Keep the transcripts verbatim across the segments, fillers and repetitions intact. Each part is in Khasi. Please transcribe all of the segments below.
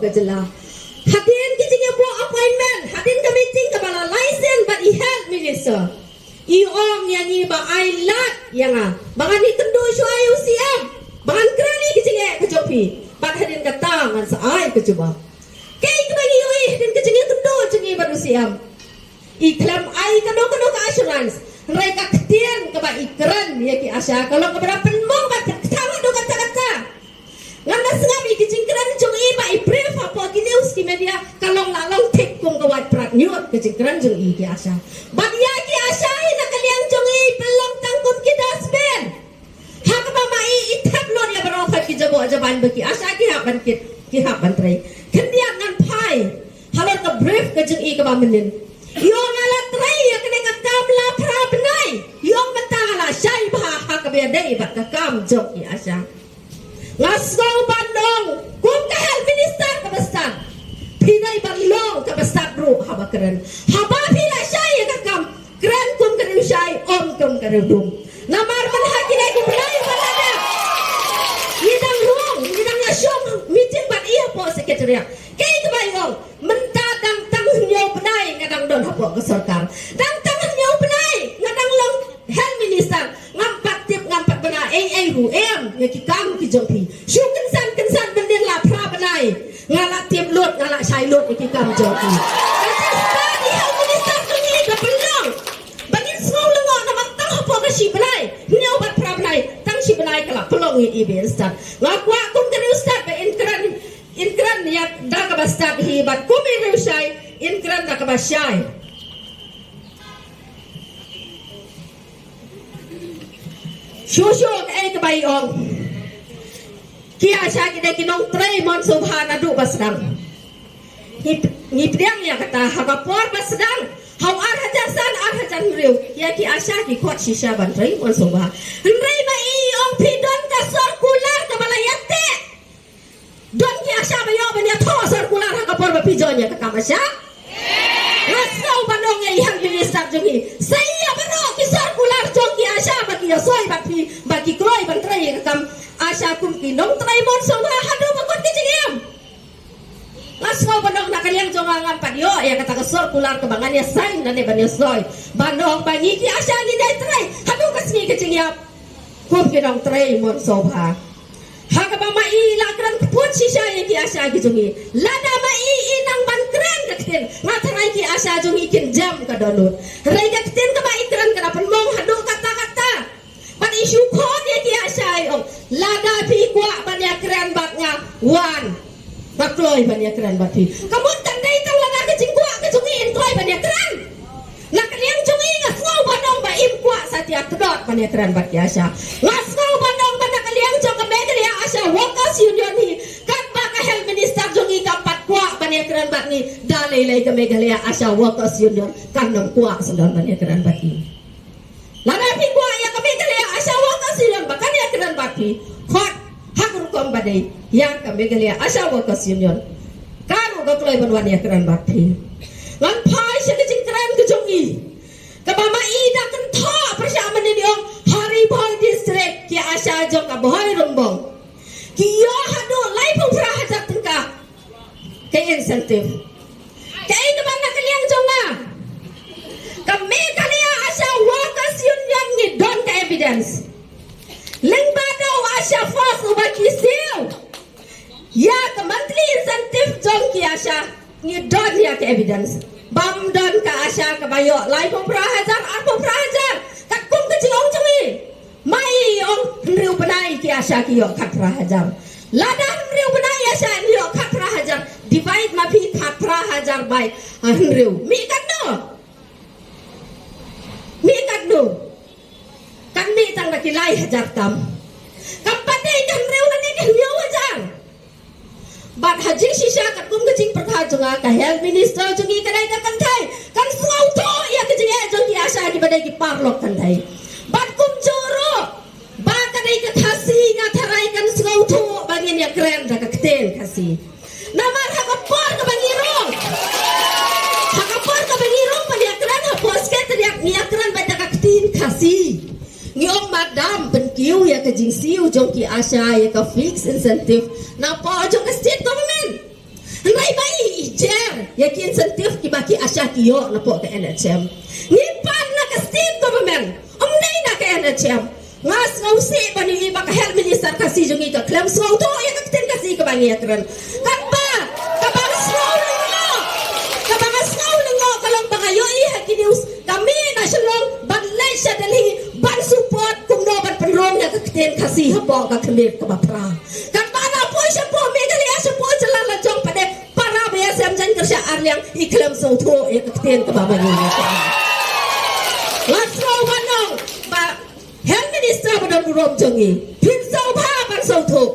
ka jylla. Hadien ki jingïabuh appointment, hadien ka meeting kaba la lai sien bad i health minister, i ong ïa ngi ba ai lad ïa nga ba ngan ïakynduh shuwa ïa u C M ba ngan kren ïa ki jingeh ka jong phi, bad hadien kata ngan sa ai ka jubab. Kaei kaba ngi ïohi hadien ka jingïakynduh jong ngi bad u C M? I khlem ai kano kano ka assurance. Hynrei ka ktien kaba i kren ïa ki ASHA ka long kaba da pynmong bad ka ktah haduh katta katta. Ngan da sngap ïa ki jingkren jong i ba i brief hapoh ki news ki media, ka long la long thik kum ka wait prat ñiut ka jingkren jong i ki ASHA. Bad ïa ki ASHA hi na ka liang jong i pynlong tang kum ki dustbin. Ha kaba ma i i thep lut ïa baroh ki jaboh jaban ba ki ASHA ki hap ban kit, ki hap ban trei. Khyndiat ngan phai halor ka brief ka jong i kaba mynnin. Ïoh nga la trei ïa kane ka kam la phra bnai. Ïoh mynta nga la shai bha ha kaba ïadei bad ka kam jong ki ASHA. Nga sngew ban ong kum ka health minister kaba stad, phi dei ban long kaba stad ruh haba kren. Haba phi la shai ïa ka kam, kren kum ka riewshai, ym kum ka riewdum. Namar mynta ha kine ki bnai ba la dep, ngi dang rung, ngi dang ïashong meeting bad i hapoh secretariat. Kaei kaba i ong? Mynta dang tang hynñiew bnai nga dang don hapoh ka sorkar. Dang tang hynñiew bnai nga dang long health minister. Ngam pat tip, ngam pat bna ei ei ruh em ïa ki kam ki jong phi. Shu kynsan kynsan mynnin la phra bnai nga la tip lut, nga la shai lut ïa ki kam jong phi. Ka jingstad i health minister jong ngi ka pynlong ba ngin sngew lyngngoh namar tang hapoh ka shi bnai, hynñiew bad phra bnai, tang shi bnai ka la pynlong ïa i ba in stad. Nga kwah kum ka riewstad ba in kren, in kren ïa da kaba stad hi, bad kum i riewshai in kren da kaba shai. Shuh shuh kaei kaba i ong. Ki ASHA ki dei ki nongtrei mon sngewbha naduh ba sdang. Ngi, ngi pdiang ïa kata ha ka por ba sdang ha u ar hajar san, ar hajar hynriew, ïa ki ASHA ki khot shisha ban trei mon sngewbha. Hynrei ba i ong phi don ka circular kaba la ïateh. Don ki ASHA ba ïoh ban ïathoh circular ha ka por ba phi join ïa ka kam ASHA? Nga sngew ban ong ïa i health minister jong ngi, sa ïa baroh ki circular jong ki ASHA ba ki ïasoi bad phi, ba ki kloi ban trei ïa ka kam ASHA kum ki nongtrei mon sngewbha haduh ba kut ki jingim. Nga sngew ban ong na ka liang jong nga ngam pat ïoh ïa kata ka circular kaba ngan ïa sign lane ban ïasoi ban ong ba ngi ki ASHA ngi dei trei haduh ka sngi ka jingïap kum ki nongtrei mon sngewbha. Ha kaba ma i la kren kput shisha ïa ki ASHA ki jong ngi. Lada ma i i nang ban kren ka ktien, nga tharai ki ASHA jong ngi kin jam ka dohnud. Hynrei ka ktien kaba i kren ka da pynmong haduh katta katta. Bad i shu khot ïa ki ASHA i ong, lada phi kwah ban ïakren bad nga, wan. Nga kloi ban ïakren bad phi. Ka mut kan dei tang lada ka jingkwah ka jong ngi in kloi ban ïakren. Na ka liang jong ngi nga sngew ban ong ba im kwah satia kdot ban ïakren bad ki ASHA. Nga sngew ban ong ba na ka liang jong ka Meghalaya ASHA Workers Union hi, katba ka health minister jong ngi kam pat kwah ban ïakren bad ngi, da lei lei ka Meghalaya ASHA Workers Union kan ym kwah sdang ban ïakren bad ngi. Lada phi kwah ïa ka Meghalaya ASHA Workers Union ba kan ïakren bad phi, khot ha ka rukom ba dei ïa ka Meghalaya ASHA Workers Union. Ka ruh ka kloi ban wan ïakren bad phi. Ngan phai sha ka jingkren ka jong ngi. Kaba ma i da kynthoh pyrshah mynnin i ong ha Ri Bhoi District ki ASHA jong ka Bhoi Rymbong ki ïoh haduh laiphew phra hajar tyngka ka incentive. Kaei kaba na ka liang jong nga, ka Meghalaya ASHA Workers Union ngi don ka evidence. Lyngba da u ASHA First uba ki siew ïa ka monthly incentive jong ki ASHA, ngi don ïa ka evidence. Bym don ka ASHA kaba ïoh laiphew phra hajar, arphew phra hajar katkum ka jingong jong ngi. Ma i ong hynriew bnai ki ASHA ki ïoh khatphra hajar. Lada hynriew bnai ASHA ïoh khatphra hajar, divide ma phi khatphra hajar by, ah, hynriew. Mih katno? Mih katno? Kan mih tang da ki lai hajar tam. Kam pat dei ka hynriew lane ka hynñiew hajar. Bad ha jingshisha katkum ka jingpyrkhat jong nga, ka health minister jong ngi ka dei ka kynthei, kan sngewthuh ïa ka jingeh jong ki ASHA kiba dei ki paralok kynthei. Bad kumjuh ruh ba ka dei ka Khasi, nga tharai kan sngewthuh ba ngin ïakren da ka ktien Khasi. Namar ha ka por kaba ngi rung, ha ka por kaba ngi rung ban ïakren hapoh secretariat, ngi ïakren beit da ka ktien Khasi. Ngi ong, madam, pynkiew ïa ka jingsiew jong ki ASHA ïa ka fixed incentive napoh jong ka state government. Hynrei ba i i jer ïa ki incentive kiba ki ASHA ki ïoh napoh ka NHM. Ngi pan na ka state government, ym dei na ka NHM. Nga sngewsih ban ïohi ba ka health minister Khasi jong ngi ka khlem sngewthuh ïa ka ktien Khasi kaba ngi ïakren. Katba kaba nga sngew lyngngoh, kaba nga sngew lyngngoh ka long ba nga ïohi ha ki news ka mih na Shillong ban leit sha Delhi ban support kumno ban pynrung ïa ka ktien Khasi hapoh ka khmih kaba phra. Katba nga poi shapoh Meghalaya, shapoh jylla la jong pat de para ba ïasem jaiñkyrshah arliang i khlem sngewthuh ïa ka ktien kaba ma ngi ïa ka. Nga sngew ban ong ba health minister ba don burom jong ngi, phin sngewbha ban sngewthuh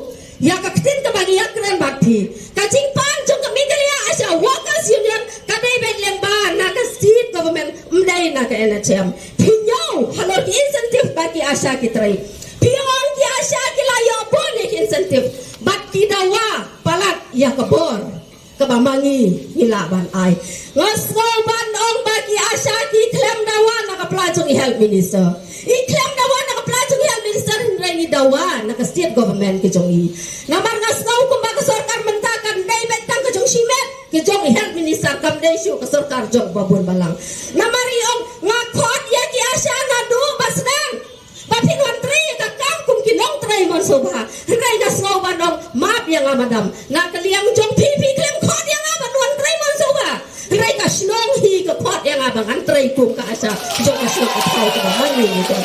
ïa ka ktien kaba ngi ïakren bad phi. Ka jingpan jong ka Meghalaya ASHA Workers Union ka dei ban lyngba na ka state government, ym dei na ka NHM. Phi ñiew halor ki incentive ba ki ASHA ki trei. Phi ong ki ASHA ki la ïoh bun ïa ki incentive bad ki dawa palat ïa ka bor kaba ma ngi ngi lah ban ai. Nga sngew ban ong ba ki ASHA ki khlem dawa na ka pla jong i health minister. I khlem dawa na ka pla jong i health minister, hynrei ngi dawa na ka state government ka jong i. Namar nga sngew kumba ka sorkar mynta kam dei beit tang ka jong shimet, ka jong i health minister, kam dei shuh ka sorkar jong ba bun balang. Namar i ong nga khot ïa ki ASHA naduh ba sdang ba phin wan trei ka kam kum ki nongtrei mon sngewbha. Hynrei nga sngew ban ong map ïa nga madam, na ka liang jong phi, phi khlem khot ïa nga ban wan trei mon sngewbha. Hynrei ka shnong hi ka khot ïa nga ba ngan trei kum ka ASHA jong ka shnong ka thaw kaba ma ngi ngi don.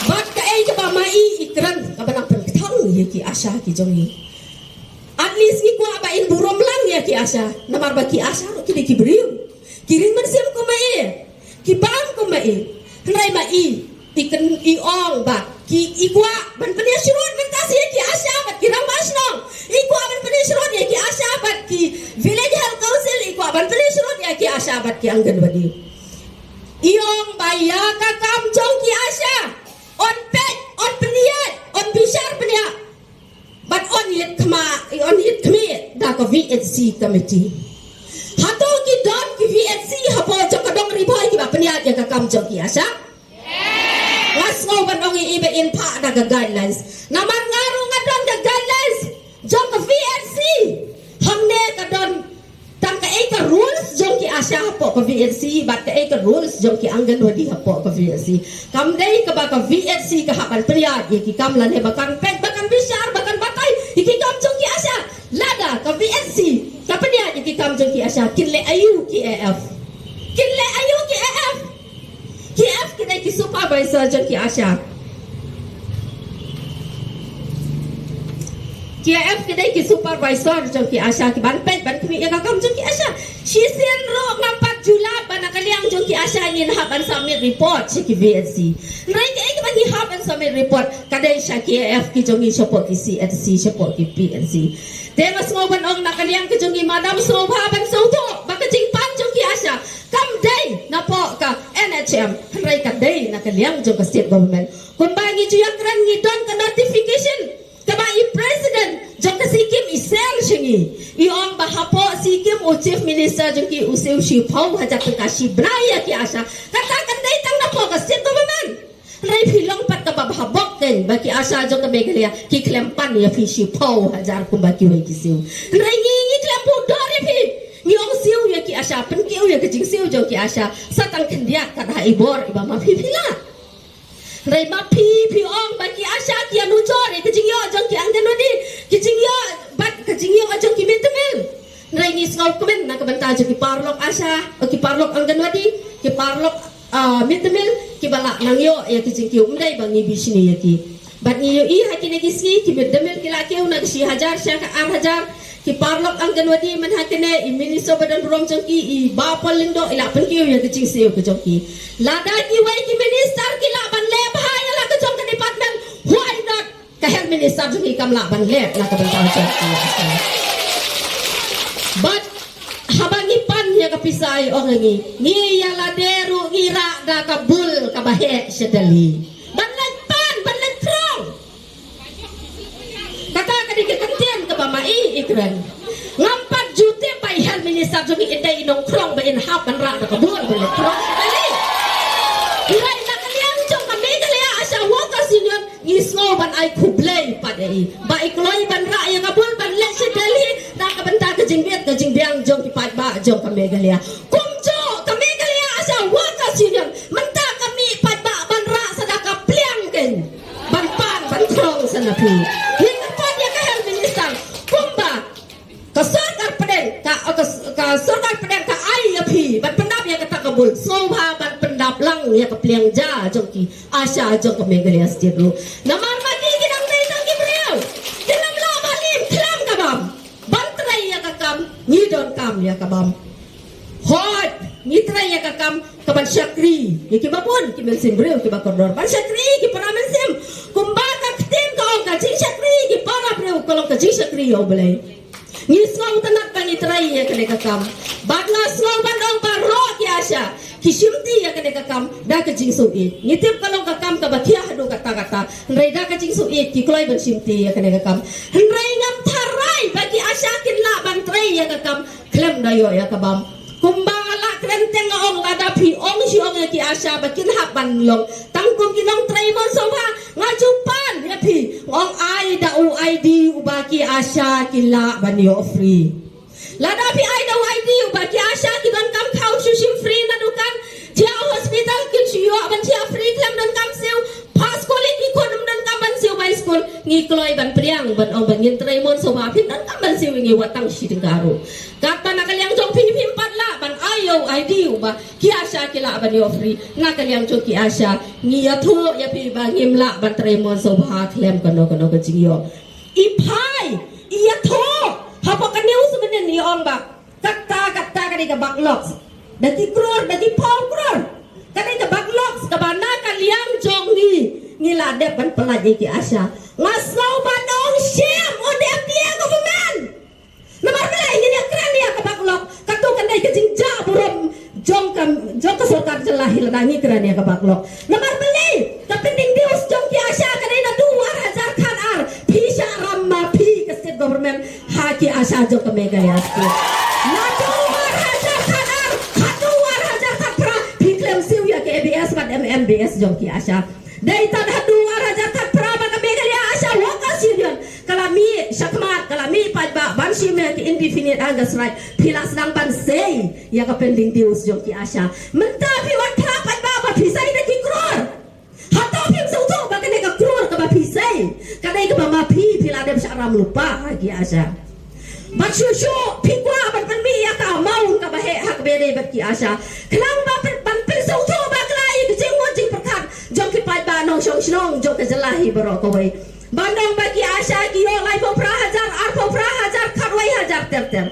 Bad kaei kaba ma i i kren kaba nang pynthang ïa ki ASHA ki jong i. At least ngi kwah ba in burom lang ïa ki ASHA, namar ba ki ASHA ruh ki dei ki briew, ki ring mynsiem kum ma i, ki bam kum ma i. Hynrei ma i i kren, i ong ba ki, i kwah ban pynïasyrut mynta sha ki ASHA bad ki rangbah shnong. I kwah ban pynïasyrut ïa ki ASHA bad ki village health council, i kwah ban pynïasyrut ïa ki ASHA bad ki Anganwadi. I ong ba ïa ka kam jong ki ASHA yn peit, yn pynïaid, yn bishar pynïaid bad yn ïit khmih, yn ïit khmih da ka VHC committee. Hato ki don ki VHC hapoh jong ka dong Ri Bhoi kiba pynïaid ïa ka kam jong ki ASHA? Nga sngew ban ong ïa i ba in phah da ka guidelines. Namar nga ruh nga don ka guidelines jong ka VHC. Hangne ka don tang kaei ka rules jong ki ASHA hapoh ka VHC bad kaei ka rules jong ki Anganwadi hapoh ka VHC. Kam dei kaba ka VHC ka hap ban pynïaid ïa ki kam lane ba kan peit, ba kan bishar, ba kan batai ïa ki kam jong ki ASHA. Lada ka VHC ka pynïaid ïa ki kam jong ki ASHA, kin leh aïu ki AF? Kin leh aïu ki AF? Ki AF ki dei ki supervisor jong ki ASHA. Ki AF ki dei ki supervisor jong ki ASHA, ki ban peit ban khmih ïa ka kam jong ki ASHA. Shisien ruh ngam pat ju lap ba na ka liang jong ki ASHA ngin hap ban submit report sha ki VHC. Hynrei kaei kaba ngi hap ban submit report ka dei sha ki AF ki jong ngi shapoh ki CHC, shapoh ki PHC. Te nga sngew ban ong na ka liang ka jong ngi madam, sngewbha ban sngewthuh ba ka jingpan jong ki ASHA kam dei napoh ka NHM, hynrei ka dei na ka liang jong ka state government. Kumba ngi ju ïakren, ngi don ka notification kaba i president jong ka SIKIM i send sha ngi. I ong ba hapoh SIKIM u chief minister jong ki u siew shiphew hajar tyngka shi bnai ïa ki ASHA. Kata kan dei tang napoh ka state government. Hynrei phi long pat kaba bha bok kein ba ki ASHA jong ka Meghalaya ki khlem pan ïa phi shiphew hajar kumba kiwei ki siew. Hynrei ngi, ngi khlem buh dor ïa phi. Ngi ong siew ïa ki ASHA, pynkiew ïa ka jingsiew jong ki ASHA. Sa tang khyndiat kat ha i bor iba ma phi phi lah. Hynrei ma phi phi ong ba ki ASHA ki ïanujor ïa ka jingïoh jong ki Anganwadi, ki jingïoh bad ka jingïoh jong ki mid day meal. Hynrei ngi sngewkmen na ka bynta jong ki paralok ASHA, ki paralok Anganwadi, ki paralok ah, mid day meal, kiba lah nang ïoh ïa ki jingkiew, ym dei ba ngi bishni ïa ki. Bad ngi ïohi ha kine ki sngi ki mid day meal ki la kiew na ka shi hajar sha ka ar hajar. Ki paralok Anganwadi mynta kane, i minister ba don burom jong ki, i Bah Paul Lyngdoh, i la pynkiew ïa ka jingsiew ka jong ki. Lada kiwei ki minister ki lah ban leh bha ïa la ka jong ka department, why not ka health minister jong ngi kam lah ban leh na ka bynta jong ki? Bad haba ngi pan ïa ka pisa, i ong ïa ngi, ngi ïa lade ruh ngi rah da ka bul kaba heh sha Delhi ban leit pan, ban leit khrong. Kata ka dei ka kyntien kaba ma i i kren. Ngam pat ju tip ba i health minister jong ngi i dei i nongkhrong ba in hap ban rah da ka bul ban leit khrong sha Delhi. Hynrei na ka liang jong ka Meghalaya ASHA Workers Union, ngi sngew ban ai khublei pat ïa i ba i kloi ban rah ïa ka bul ban leit sha Delhi na ka bynta ka jingbit ka jingbiang jong ki paidbah jong ka Meghalaya. Kumjuh ka Meghalaya ASHA Workers Union mynta ka mih paidbah ban rah sa da ka pliang kein ban pan ban khrong sa na phi. Hi ka pat ïa ka Health Minister kumba ka sorkar pdeng ka, ka, ka sorkar pdeng ka ai ïa phi ban pyndap ïa kata ka bul. Sngewbha ban pyndap lang ïa ka pliang ja jong ki ASHA jong ka Meghalaya State ruh. Namar ma ki ki dang dei tang ki briew. Ki dang lah ba lim khlem ka bam. Ban trei ïa ka kam ngi donkam ïa ka bam. Hooid, ngi trei ïa ka kam ka ban shakri ïa kiba bun ki mynsiem briew kiba kordor. Ban shakri ïa ki para mynsiem kumba ka ktien ka ong ka jingshakri ïa ki para briew ka long ka jingshakri ïa U Blei. Ngi sngewtynnat ba ngi trei ïa kane ka kam. Bad nga sngew ban ong baroh ki ASHA ki shimti ïa kane ka kam da ka jingsngewsih. Ngi tip ka long ka kam kaba khiah haduh katta katta. Hynrei da ka jingsngewsih ki kloi ban shimti ïa kane ka kam. Hynrei ngam tharai ba ki ASHA kin lah ban trei ïa ka kam khlem da ïoh ïa ka bam. Kumba nga la kren teng nga ong lada phi ong shi ong ïa ki ASHA ba kin hap ban long tang kum ki nongtrei mon sngewbha, nga ju pan ïa phi. Nga ong ai da u ID uba ki ASHA ki lah ban ïoh free. Lada phi ai da u ID uba ki ASHA ki donkam khaw shu shim free na dukan, thiah hospital kin shu ïoh ban thiah free khlem donkam siew. Phah skul ïa ki khun ym donkam ban siew bai skul. Ngi kloi ban pdiang ban ong ba ngin trei mon sngewbha, phin donkam ban siew ïa ngi wat tang shi tyngka ruh. Katba na ka liang jong phi phim pat lah ban ai ïa u ID uba ki ASHA ki lah ban ïoh free. Na ka liang jong ki ASHA ngi ïathuh ïa phi ba ngim lah ban trei mon sngewbha khlem kano kano ka jingïoh. I phai, i ïathuh hapoh ka news mynnin i ong ba katta katta ka dei ka backlog. Da ki klur, da ki phew klur. Ka dei ka backlog kaba na ka liang jong ngi ngi la dep ban pyllait ïa ki ASHA. Nga sngew ban ong shame on the MDA government. Namar balei ngin ïa kren ïa ka backlog? Katto kan dei ka jingjah burom jong ka, jong ka sorkar jylla hi lada ngi kren ïa ka backlog. Namar balei ka pending dues jong ki ASHA ka dei naduh ar hajar khatar, phi shah ram ma phi ka state government ha ki ASHA jong ka Meghalaya state. Naduh ar hajar khatar haduh ar hajar khatphra phi khlem siew ïa ka ABS bad MMBS jong ki ASHA. Dei tad haduh ar hajar khatphra ba ka Meghalaya ASHA Workers Union ka la mih shakhmat, ka la mih paidbah ban shim ïa ki indefinite hunger strike. Phi la sdang ban sei ïa ka pending dues jong ki ASHA. Mynta phi wan phla paidbah ba phi sei da ki klur. Hato phim sngewthuh ba kane ka klur kaba phi sei ka dei kaba ma phi, phi la dep shah ram lypa ha ki ASHA. Bad shuh shuh phi kwah ban pynmih ïa ka amount kaba heh ha kaba ïadei bad ki ASHA. Khnang ba pyn, ban pynsngewthuh bakla ïa ka jingmut jingpyrkhat jong ki paidbah nongshong shnong jong ka jylla hi baroh kawei. Ban ong ba ki ASHA ki ïoh laiphew phra hajar, arphew phra hajar, khatwei hajar ter ter.